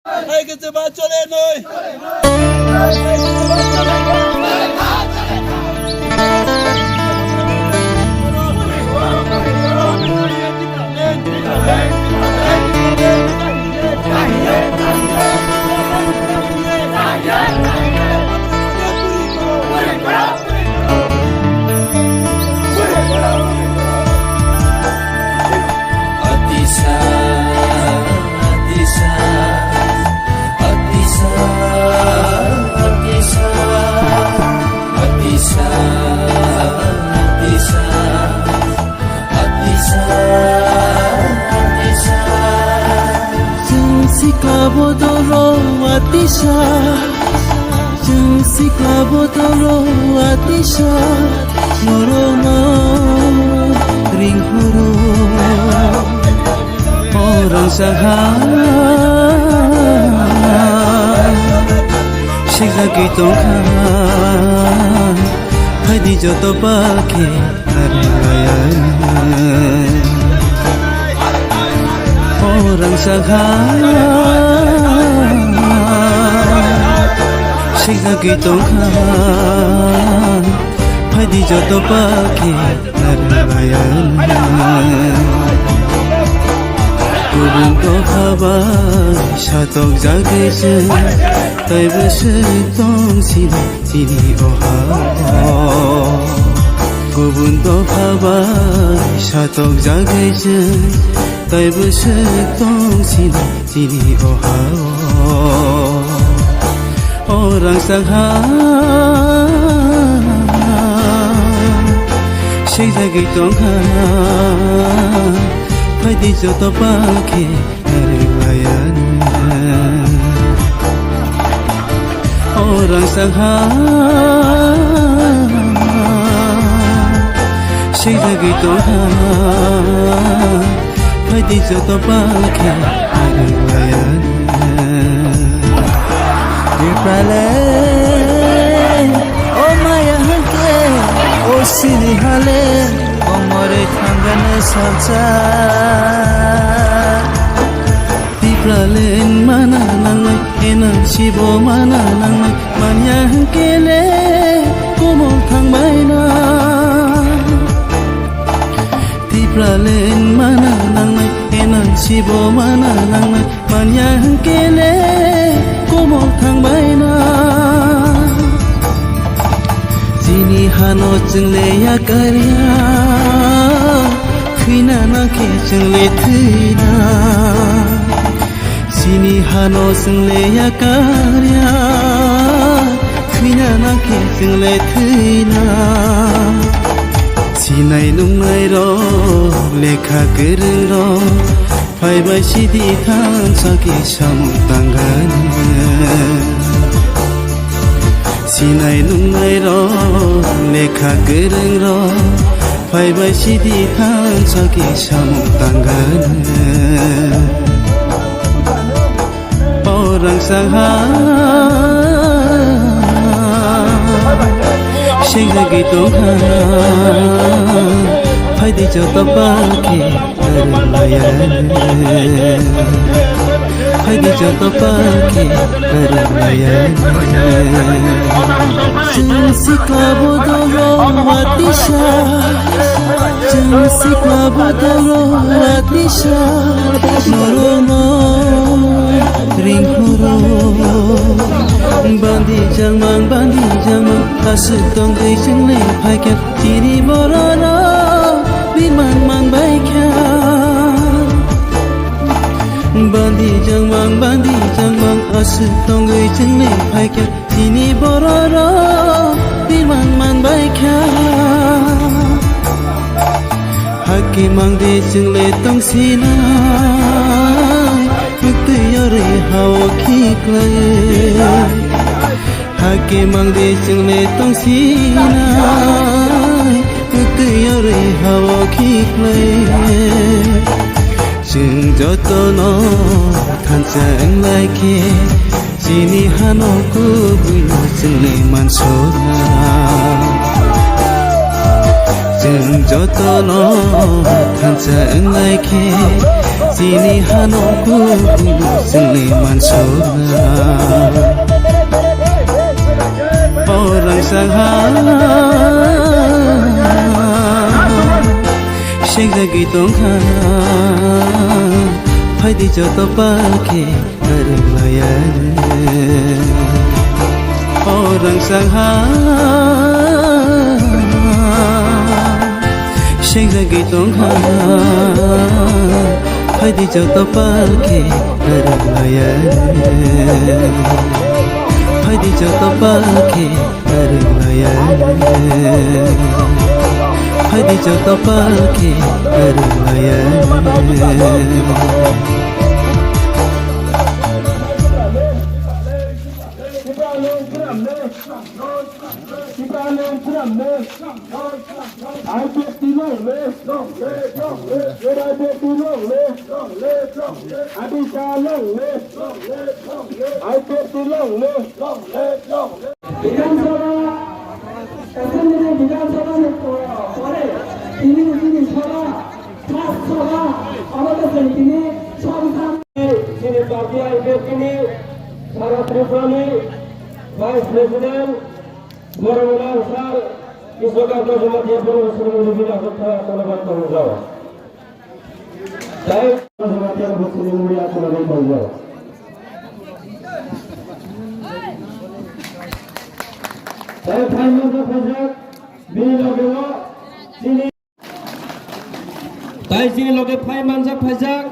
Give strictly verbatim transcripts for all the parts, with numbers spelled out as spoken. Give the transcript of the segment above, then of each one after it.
Hai khe chwma chole noi. Atisa, atisa, atisa, atisa, atisa, atisa. Atisa, atisa. Chwng sikla bodolo atisa. Chwng sikla bodolo atisa. Norokno ring horo. O rangchak ha. Sikjagwi tongkha. Phaidi joto palkhe. O rangchak ha, sikjagwi tongkha, phaidi joto palkhe narwlaiya. Kubun dopha bai satokjagwi chwng, taibo swk tong sini. Chini o ha-o kubun dopha bai satokjagwi chwng, taibo swk tong sini chini o ha-o. O rangchak ha, sikjagwi tongkha, phaidi joto palkhe. O rangchak ha, sikjagwi tongkha, phaidi joto palkhe narwlaiya. Tiprale, o maya hake, o sini hale, o more thangane salsa. Tipralen mana nangnai, N R C bo mana nangnai, manya hwnkhe le komol thangbai na. Tipralen mana nangnai, N R C bo mana nangnai, manya hwnkhe le komol thangbai na. Chini hano chwng le yakarya, thwina nangkhe chwng le thwina. Chini hano chwng le yakarya, thwina nangkhe chwng le thwina. Sinai nungnai rok, lekha kwrwng rok, phaibai sidi thansa khe samung tangani. Sinai nungnai rok, lekha kwrwng rok, phaibai sidi thansa khe samung tangani. O rangchak ha, singjagwi tongkha, phaidi joto palkhe narwlaiya. Phaidi joto palkhe narwlaiya. Chwng sikla bodolo watisa. Chwng sikla bodolo watisa. Norokno ring horo. Bandi jangmang, bandi jangmang, aswk tongwi chwngni phaikha. Chini bororok biman manbaikha. Bandi jangmang, bandi jangmang, aswk tongwi chwngni phaikha. Chini bororok biman manbaikha. Hakhe mangdi chwngli tongsinai, muktwi yorwi hao khiklai. Hakhe mangdi chwngni tongsinai, muktwi yorwi hao khiklai. Chwng jotono thansa wnglaikhe, chini hano kubuino chwngni mansukna. Chwng jotono thansa wnglaikhe, chini hano kubuino chwngni mansukna. Yagwi tongkha, phaidi joto palkhe narwk laya. O rangchakha, sengjagwi tongkha, phaidi joto palkhe narwk laya. Phaidi joto palkhe narwk laya. Phaidi joto palkhe narwk laya. I P F T long live! I P F T long live! Long live! Long live! Long live! Long live! Long live! Long live! Adisa long live! Long live! Long live! I P F T long live! Long live! Long live! Bidhan Sabha, Assembly Bidhan Sabha ni pore tini tini sabha, first sabha, obo to tini sabha. Chini party I P F T ni sara Tripura ni Vice President, Boromana sir, Iswakar Kajamatia Boromana sir, Rubina Kotha, Kalabar Tongjao. Tei Kajamatia Boromana sir, Rubina Kotha. Tei phaimanja phaijak, bini loge o chini. Tai chini loge phai manjak phaijak,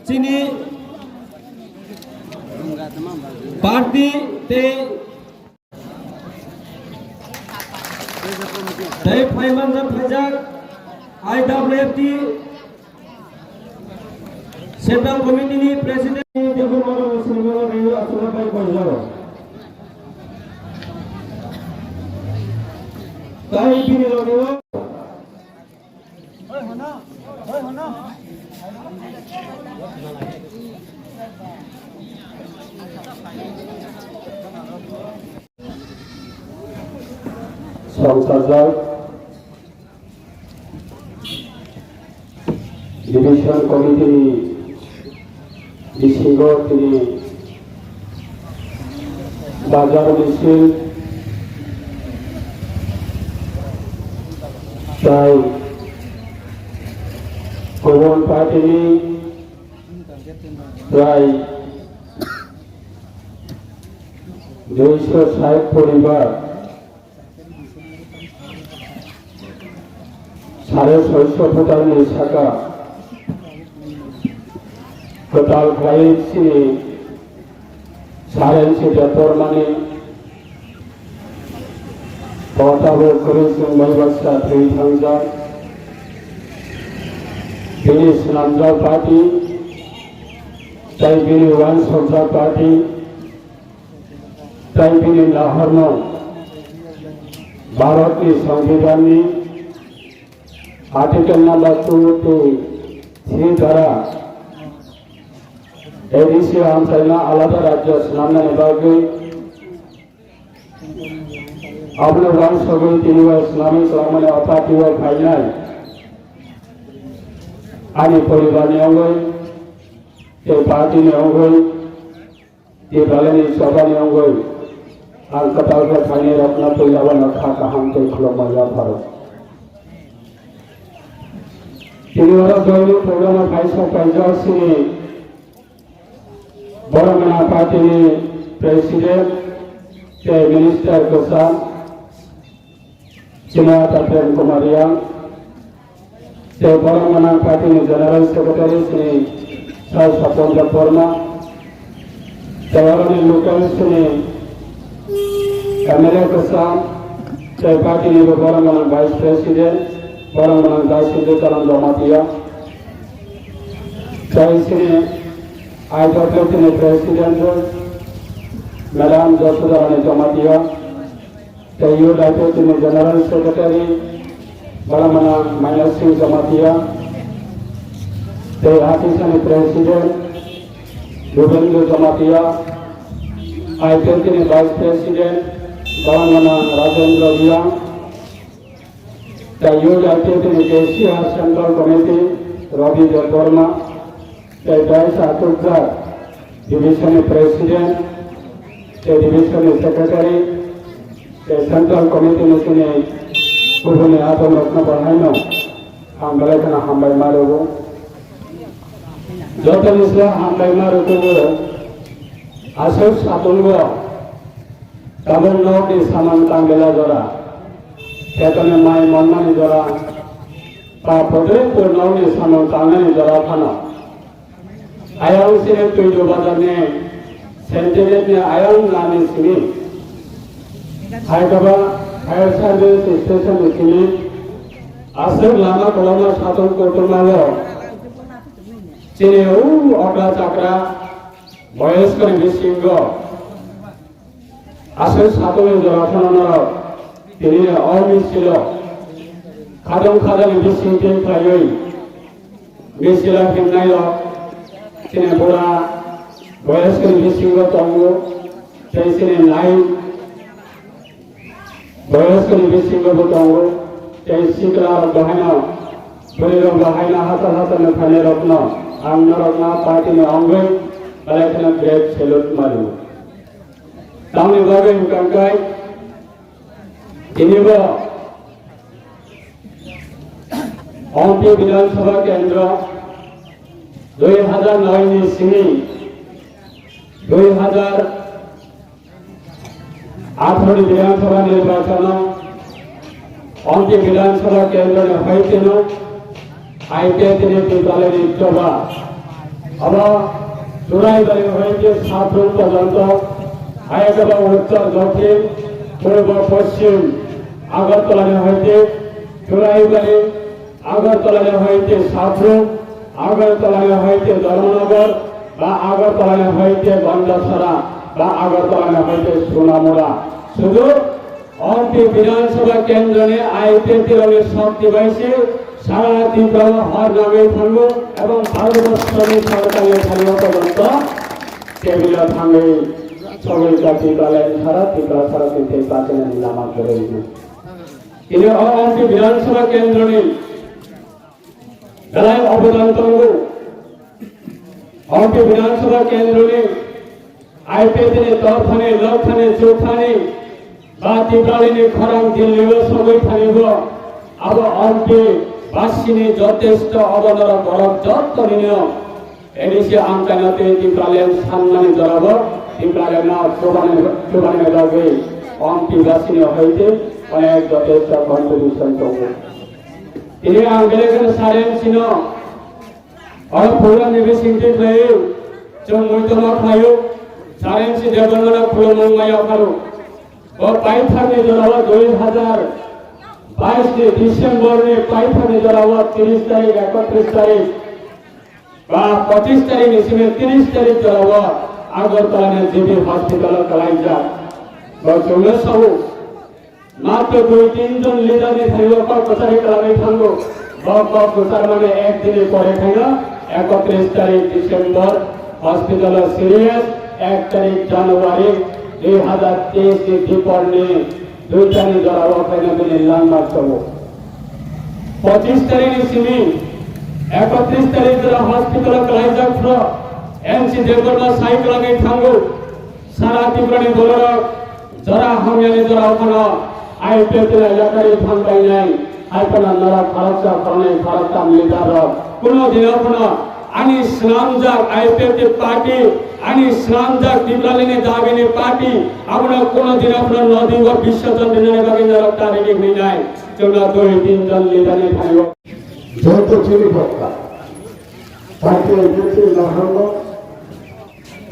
chini party tei, tei phai manjak phaijak I W F T Central Committee ni President ni Debbarma Sribala Rengla Sulabai Koijao. Tai bini loge o Songchajak Division Committee ni bisingo tini bazar misil tai kubun party ni prai duiso sait poribar Sare soiso phutarni saka kwtal khlai chini Saren Sibya Tormani kotabo kwrwi chwng bai baksa thwi thangjak. Bini swnamjak party tei bini uansukjak party tei bini nahorno Bharatni Songbidanni Article number two three dara A D C hamsaina alada rajyo swnamnani bagwi abono uansugwi tini o swnamwi kwlangmani o party o phainai ani poribarni wngwi tei partyni wngwi Tipralani chobani wngwi ang kwtal khe phainai rokno puila uano kha kaham tei khulumma yapharo. Tini oro joining program o phai sok paijak chini borok gwnang party ni president tei minister kwcham. Chini ata Prem Kumar Reang, tei borok gwnang party ni General Secretary chini Sir Sapondra Verma, tei aroni local chini M L A kwcham, tei party ni bo borok gwnang Vice President, borok gwnang Dai Sundar Charan Jamatia, tei chini I W F T ni President Madam Josoda Rani Jamatia, tei Youth I P F T ni General Secretary Balamana Maina Singh Jamatia, tei Hatisani President Rubendra Jamatia, I P F T ni Vice President Balamana Rajendra Reang, tei Youth I P F T ni K C R Central Committee Ravi Debbarma, tei Dais Achukjak Division ni President, tei Division ni Secretary, tei Central Committee ni chini kubuni atomrokno bo haino Ang belai kheno hambai ma rwgo. Jotoni se hambai ma rwgo. Aswk satung bo. Tabuk nokni samung tang bela jora. Khetoni mai monmani jora. Pa phodripur nokni samung tangnani jora phano. Ayang sini Tuidu Bazar ni Centenary ni ayang nani sini. Hyderabad Fire Service Station ni sini. Aswk lama koloma satung kotorma o. Chini u okra chakra boyos kani bisingo. Aswk satungni jora phano norok tini o misilo khadong khadani bisingtwi khlaiwi misilo himnairok chini bura boyoskni bisingo tongo tei chini nai boyoskni bisingo bo tongo tei siklarok bahaino bwrwirok bahaino hachal hachalni phainairokno ang norokno partyni ongwi belai kheno great salute mari. Tamni bagwi hwnkha khe tini bo Ompi Bidhan Sabha Kendra dui hazar noi ni simi dui hazar atharo ni Bidhan Sabha nirbachano Ompi Bidhan Sabha Kendra ni hoiteno I P F T ni Tipralani choba. Abo Churaibari hoite Sabrum porjonto, Hayadabad Uttor Dokhin, Purbo Poschim, Agartala ni hoite Churaibari, Agartala ni hoite Sabrum, Agartala ni hoite Dharmanagar, ba Agartala ni hoite Gandasara, ba Agartala ni hoite Sonamura. Sudu Ompi Bidhan Sabha Kendra ni I P F T rokni shokti bai se sara Tripura o hor nangwi thango ebong Bharat borshoni sartangni thani o porjonto table o thangwi sogwi jati balai sara Tripura sara tintei bachinani lama kwrwi no. Tini o Ompi Bidhan Sabha Kendra ni belai obodan tongo. Ompi Bidhan Sabha Kendra ni I P F T ni torthani, lokthani, chuthani, ba Tipralini khorang Delhi o sogwi thani bo, abo Ompi basini jotesto obo norok borok jotto nino A D C amchaino tei Tipraland sannani jorabo Tipraland no chubani, chubani bagwi Ompi basini hoite onek jotesto contribution tongo. Tini ang belai kheno Saren sino Oro program ni bisingtwi khlaiwi chwng muitorma khlaio, Sarensi Debbarmano khulumung maya pharo. Bo paithakni jorao dui hazar bais ni December ni paithakni jorao tris tarik, ekotris tarik ba pochis tarik ni simi tris tarik jorao Agartala ni G B hospital o kalaijak. Bo chwngno sao. Matro dui tin jon leader ni thani o kok kwchari kwlangwi thango. Bo kok kwchar mane ek din ni pore khaino ekotris tarik December hospital o serious, ek tarik January dui hazar teis ni dipor ni dui ta ni jora o khaino bini langma chobo. Pochis tarik ni simi ekotris tarik jora hospital o kwlaijak phro M C Debbarma sai kwlangwi thango. Sara Tripura ni bororok jora hamyani jora o phano I P F T ni yakari thang painai, hai phano norok khoroksa khoroknwi khoroktham leader rok kuno dino phano ani swnamjak I P F T party, ani swnamjak Tipralini dabini party, abono kuno dino phano nodi o bisarjon rinani bagwi norok ta ready hwnwi nai. Chwngno dui tin jon leader ni thani o. Joto chini bokta. Party I P F T ni naharno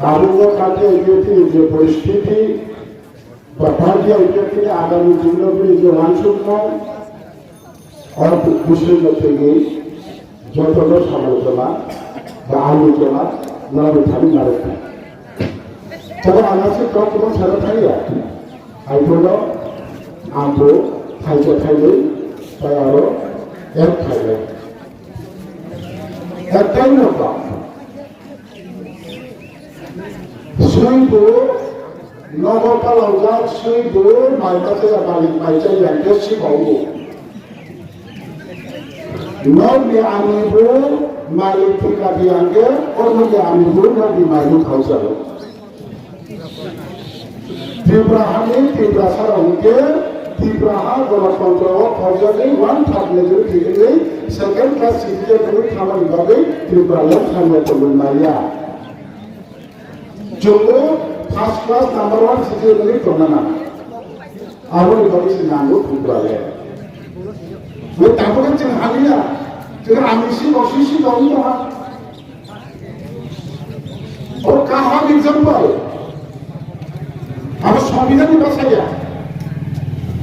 Tabuk o party I P F T ni je poristiti ba party I P F T ni agami dinno bini je wansukmung, o bisingno thwigwi jotono samalochona ba alochona norokni thani narwkha. Tei ang aswk kok kwbang sana thangya. Aiphuno ang bo thaisa thainwi tei aro ek thainwi. Ektai no kok. Swibo nogo palaujak, swibo mai machaya malik mai chaya hwnkhe sibawo. Nokni amibo malik thika di hwnkhe, o nokni amibo nokni maibo khauchalo. Tripura hani Tiprasa rok hwnkhe, Tripura Tripura ha Ganatantro o khorjagwi one third majority wngwi second class citizen wngwi thamani bagwi Tripura land hamya tongwi maya. Chwngbo first class number one citizen wngwi tongna nang. Aboni bagwi se nango Tripura land. Bo tabukhe chwng haliya, chwng ani si bo si si bo wngwi tongha. O kaham example. Abo Songbidanni bwsaya.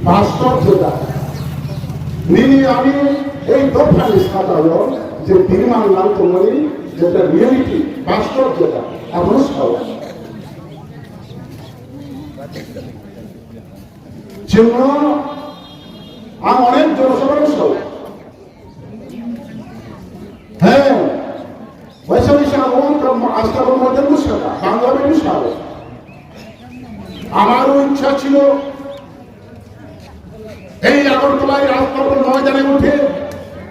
Bastob jeta. Nini ani ei dophani sakao je biriman lang tongmani jeta reality, bastob jeta. Abono sao. Chwngno ang onek jonosabhao sao. হ্যাঁ, পয়সা পয়সা আমার তো আস্তা মধ্যে মুসা বাংলা ভাষা। আমারও ইচ্ছা ছিল এই আগরতলায় রাজপথের ময়দানে উঠে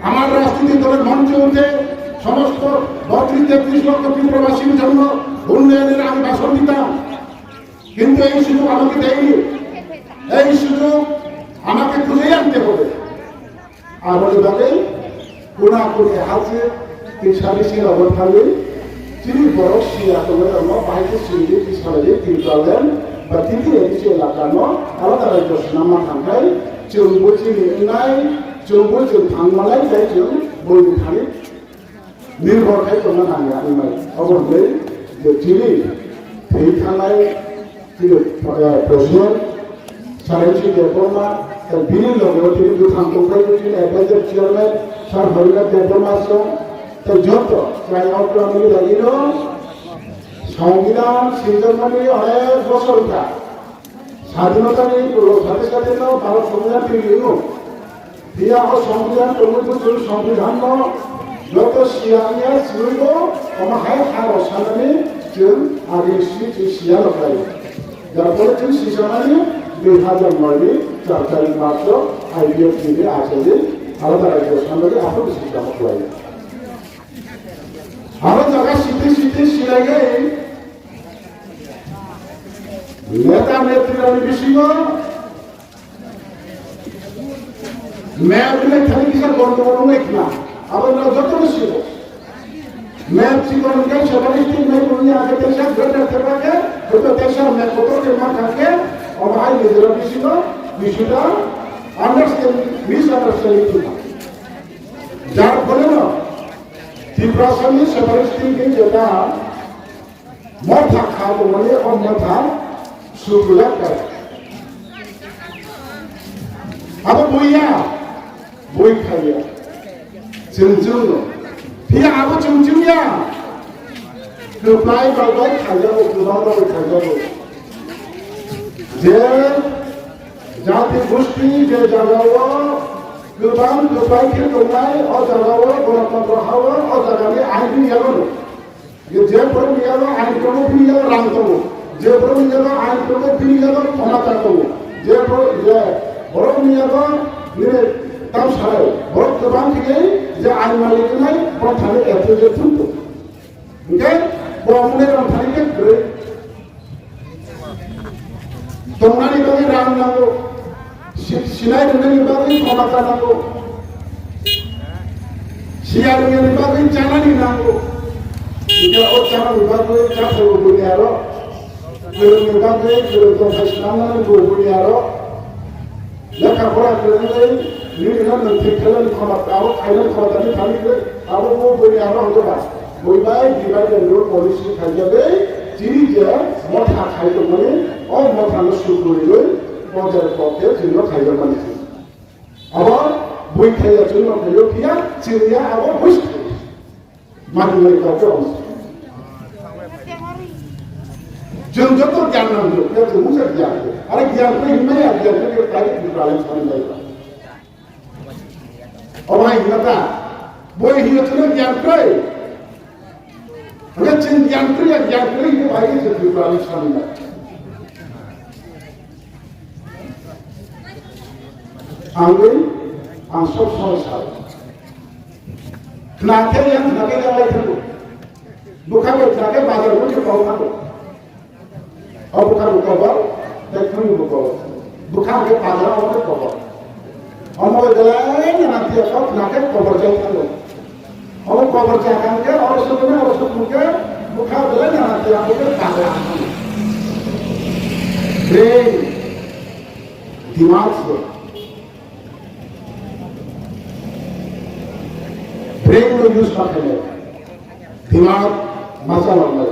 আমার রাজনৈতিক দলের মঞ্চে উঠে সমস্ত বত্রিশ তেত্রিশ লক্ষ ত্রিপুরাবাসীর জন্য উন্নয়নের আমি ভাষণ দিতাম, কিন্তু এই সুযোগ আমাকে দেয়নি। এই সুযোগ আমাকে খুঁজে আনতে হবে। Aboni bagwi kuna kuni hachwk tei sari sira bo thangwi chini borok siya tongwi rokno bahai khe sindi twi salaiwi Tripura land ba titi A D C elaka no alada rajyo swnamna thangkhai chwng bo chini wngnai, chwng bo chwng thang manai tei chwng boini thani nirbhor khai tongna nangya wngnai. Obo hwnwi je chini thwi thangnai Tini, eh, President Saransi Debbarma, tei bini loge o tini bwthang tongphai bo tini Advisor Chairman Sir Harinath Debbarma song, tei joto chwrai okra mili lagino Songbidan sinjakmani onek bosor wngkha. Sadinotani ulo sate sate no Bharat Songbidan twi ringo. Phiya o Songbidan tongwi bo chwng Songbidan no joto siya wngya swiwi bo omo hai ha rw sanani chwng agini swi chwng siya rw khlai. Jar phole chwng sisamani dui hazar noi ni char tarik March o I P F T ni achai alada rajyo sanani aphuru sisamo khlai. Aro jaga site site silaiwi neta netrirokni bisingo Map ni thani kisa gondogol wngwi khna. Abo no joto no sibo. Map chikon hwnkhe seventy state map wngya, hwnkhe teisa greater thepra khe, hwnkhe teisa map kotor khe ma thang khe, omo hai nijera bisingo bisuda understanding, misunderstanding wngkha. Jar phole no Tiprasani seventy state ni jeta Motha kha tongmani o motha sugulak kha. Abo buiya, bui khaiya. Chwng chwngno. Phiya abo chwng chwngya. Kwplai bai bai khaijago, kwbangma bai khaijago. Je jati gusti je jagao kwbang kwplai khe tongnai, o jagao Ganatantro hao, o jagani ain yago. Je borok ni yago ain tongo, bini yago rang tongo. Je borok ni yago ain tongo, bini yago khomata tongo. Je borok, je borok ni yago nini tam sarai. Borok kwbang khe je ain malik wngnai, bo thani appreciate thung tongo. Hwnkhe bo mune rang thani khe kwrwi. Tongnani bagwi rang nango, si-, sinai rwnani bagwi khomata nango, siya rwnani bagwi chanani nango. Hwnkhe o chanani bagwi chathai bo buni aro, kwrwngni bagwi kwrwng tongthai swnamnani bo buni aro. Lekha pora kwrwngwi nini no nwng thik khlai khoma, abo khainani khoma tani thani khe abo bo bui aro hwnkhe ba. Bui bai divide and rule policy khaijagwi chini je motha khai tongmani, o motha no sukuriwi pojer pokhe chini no khaijakmani. Abo bui khaiya chini no khaiyo phiya chini ya abo bui Mari mari kau kau. Jeng joto gyan nang jo, ya tu musa gyan. Are gyan ko himma ya gyan ko kai di pralin sani bai. O bhai himma ta. Boi himma tu gyan ko. Are jeng gyan ko ya gyan ko himma bai di tu pralin sani bai. Ang bai, ang sob somoi sao. Khna khe yang khna khe yang lai thango. Bwkha bai khna khe bazar bo khe kok thango. O bwkha bo kok, tei thwng bo kok. Bwkha hwnkhe pajra omo khe kobor. Omo bai belai nana tiya kok nake kobor jai thango. Omo kobor cha khan khe oro sukuni oro sukuni khe bwkha belai nana tiya kok khe pajra thango. Brain, dimag se. Brain no use ma khainai. Dimag ma chalangnai.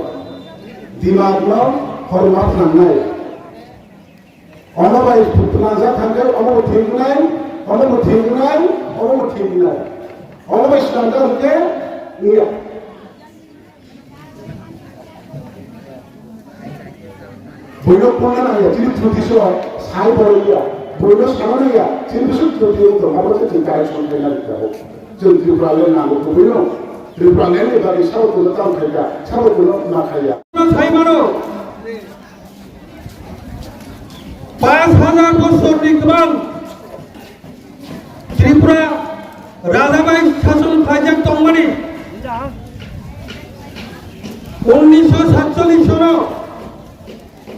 Dimag no hor ma phnangnai. Omo bai phnangjak thangkhe omo bo thwinai, omo bo thwinai, omo bo thwinai. Omo bai swnamjak hwnkhe wngya. Boino pungna nangya, chini thruti so sai borokya. Boino sana nangya, chini bisu thruti wngtong, abo se chini correction khaina rikha. Chwng Tripura le nango, boino Tripura le ni bagwi sabo kuno tamo khaikha, sabo kuno ma khaiya. Sai mano. Panch hajar bosorni kwbang Tripura raja bai sason khlaijak tongmani unnisho satchollish sono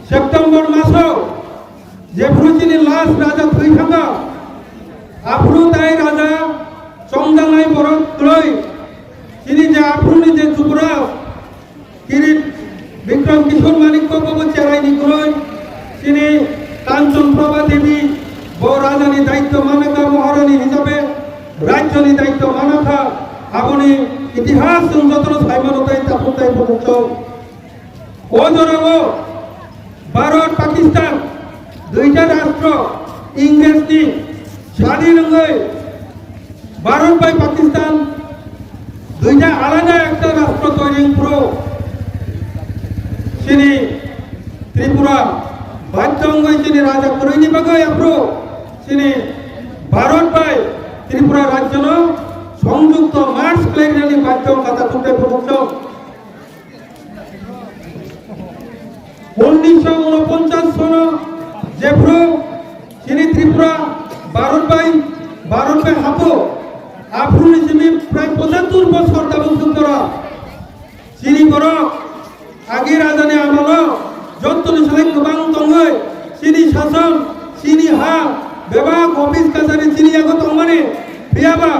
September maso jephuru chini last raja thwi thangkha, aphuru tai raja chongjaknai borok kwrwi chini je aphuruni je Jubraj Kirit Bikram Kishore Manikya bobo cherai ni kwrwi chini Kanchan Prabha Devi bo raja ni daityo manakha, Maharani hisabe rajyo ni daityo manakha, aboni itihas chwng jotono sai mano tai takhuk tai bukhuk chwng. O jorao Bharat Pakistan duita rashtra Ingres ni sadin wngwi Bharat bai Pakistan duita alada ekta rashtra toiri wngphuru chini Tripura badhyo wngwi chini raja kwrwini bagwi aphuru chini Bharat bai Tripura rajyono songjukto merge khlainani badhyo wngkha takhuk tai bukhuk chwng. Unnisho unoponchas sono jephru chini Tripura Bharat bai, Bharat bai hapo, aphuru ni simi prai pochattor bosor tabuk suktora. Chini borok agi rajani amolo jottoni salai kwbang tongwi chini sason, chini ha, bebak office kachari chini yago tongmani. Phiyaba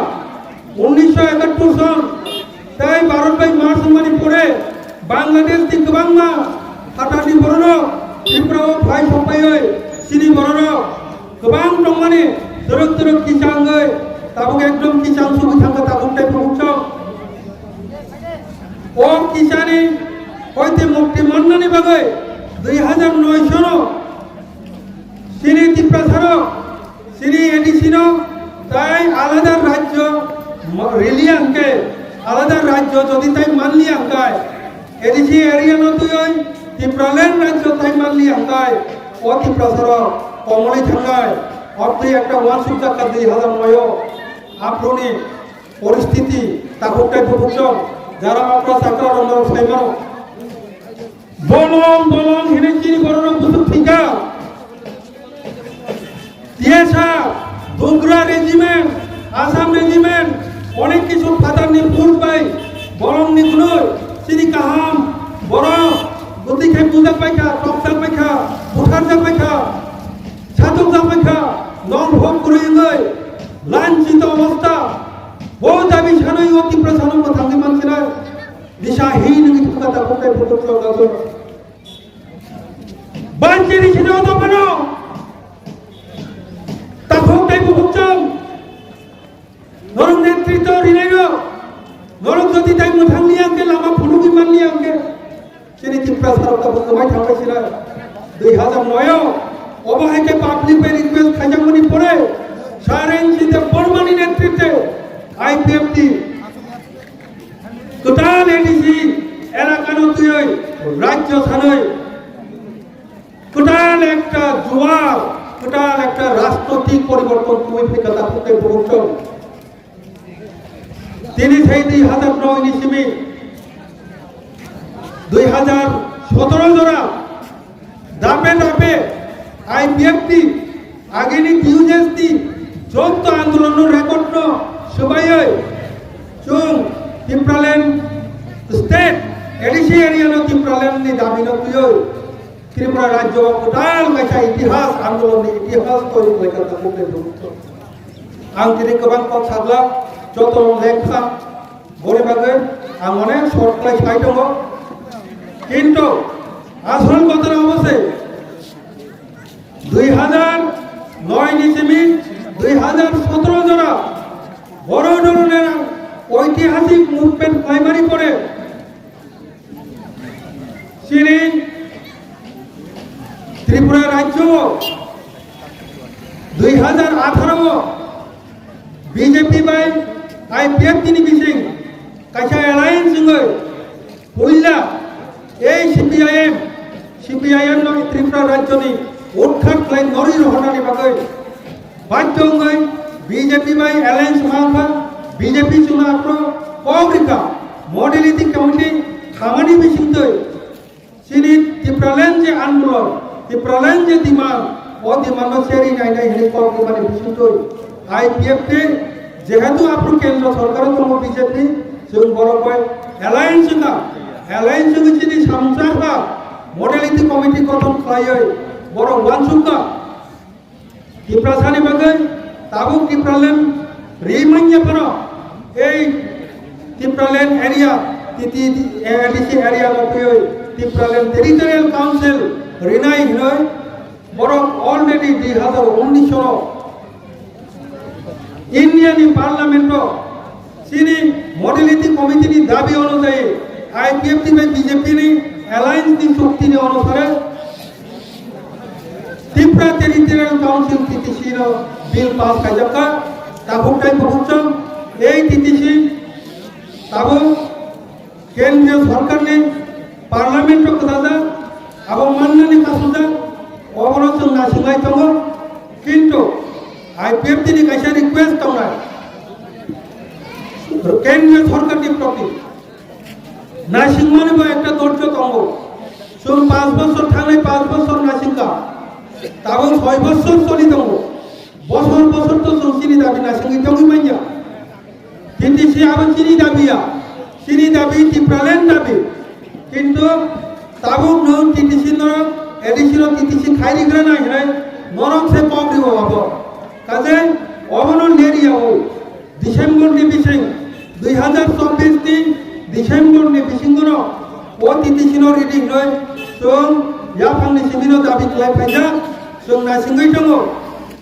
unnisho ekattor son tei Bharat bai Mars wngmani pore Bangladesh ni kwbangma phatarni bororok Tripura o phai sokpaiwi chini bororok kwbang tongmani twrwk twrwk kisa wngwi tabuk ekdom kisa wngsugwi thangkha tabuk tei phunukchok. O kisani hoite mukti mannani bagwi dui hajar noi sono chini Tiprasarok, chini A D C no tai alada rajyo mo-, riliya hwnkhe, alada rajyo jodi tai manliya hwnkhe, A D C area no twiwi Tipraland rajyo tai manliya hwnkhe, o Tiprasarok komolwi thangnai, obtwi ekta uansukjak kha dui hajar noi o, aphuruni poristiti, takhuk tai bukhuk rok, jara okra chakra rok norok sai mano. Bolong, bolong hinwi chini borok rok bwswk thwikha. T S R, Dogra regiment, Assam regiment, onek kisu phatarni force bai bolongni kunui chini kaham borok bwtwi khai bujak paikha, tokjak paikha, butharjak paikha, satukjak paikha, nong phok kwrwi wngwi lanchito obostha. O dabi sanwi o Tiprasano mwthangwi mansinai. Nisa hi nini thukha takhuk tai bukhuk chwng. Banchi ni sino to pano. Takhuk tai bukhuk chwng. Norok netritw rinai no. Norok jodi tai mwthang liya hwnkhe lama phunugwi man liya hwnkhe. Chini Tiprasarok tabuk kwbai thangbai sila. Dui hajar noi o. Obo hai khe public bai request khaijakmani pore. Saren Sita Burmani netritwe I P F T. Kwtal A D C elakano twiwi rajyo sanwi kwtal ekta juar, kwtal ekta rajnoitik poriborton twiwi phikha takhuk tai bukhuk chwng. Tini thai dui hajar noi ni simi dui hajar sotoro jora dape dape I P F T agini T U J S ni jotto andolonno record no swbaiwi chwng Tipraland state A D C area no Tipraland ni dabi no twiwi Tripura rajyo kwtal kaisa itihas, andolonni itihas twi khlaikha tabuk ni bwkhak. Ang tini kwbang kok sajla, joto lekha, boni bagwi ang onek short khlai sai tongo. Kintu asol ghotona omo se, dui hajar noi ni simi dui hajar sotoro jora boro dhoroner oitihasik movement khlaimani pore, chini Tripura rajyo o dui hajar atharo o B J P bai I P F T ni bising kaisa alliance wngwi puila ei C P I M, C P I M no Tripura rajyo ni utkhat khlai norwi rohornani bagwi Baidhyo wngwi B J P bai alliance wngkha, B J P chwngno aphuru kok rikha, modality committee khamani bisingtwi chini Tipraland je andolon, Tipraland je demand, o demand no seri nainai hwnwi kok rwmani bisingtwi I P F T jehetu aphuru kendro sorkaro tongo B J P, chwng borok bai alliance wngkha, alliance wngwi chini samung cha kha, modality committee gothon khlaiwi borok uansukha. Tiprasani bagwi tabuk Tipraland ri manya phano ei Tipraland area, T T, A D C area no twiwi Tipraland Territorial Council rinai hinwi borok already dui hazar unnish sono India ni Parliament o chini modality committee ni dabi onujayi I P F T bai B J P ni alliance ni chukti ni onusare Tripura Territorial Council T T C no bill pass khaijak kha, tabuk tai bubucham ei T T C tabuk kendriya sorkar ni parliament o kwchajak, abo mannani kasujak, obono chwng nasinglai tongo, kintu I P F T ni kaisa request tongnai kendriya sorkar ni proti. Naisingmani bo ekta dorjo tongo. Chwng panch bochor thangnai, panch bochor naisingkha. Tabuk soi bochor choli tongo. Bochor bochor to chwng chini dabi naisingwi tongwi manya. T T C abo chini dabi ya. Chini dabi Tipraland dabi. Kintu tabuk nwng T T C no, A D C no T T C khai rigra nai hinai norok se kok ribo abo. Kaje obono leri ya o. December ni bising, dui hazar chobbish ni December ni bisingono o T T C no ready hinoi chwng yaphangni simino dabi khlai phaijak, chwng naisingwi tongo.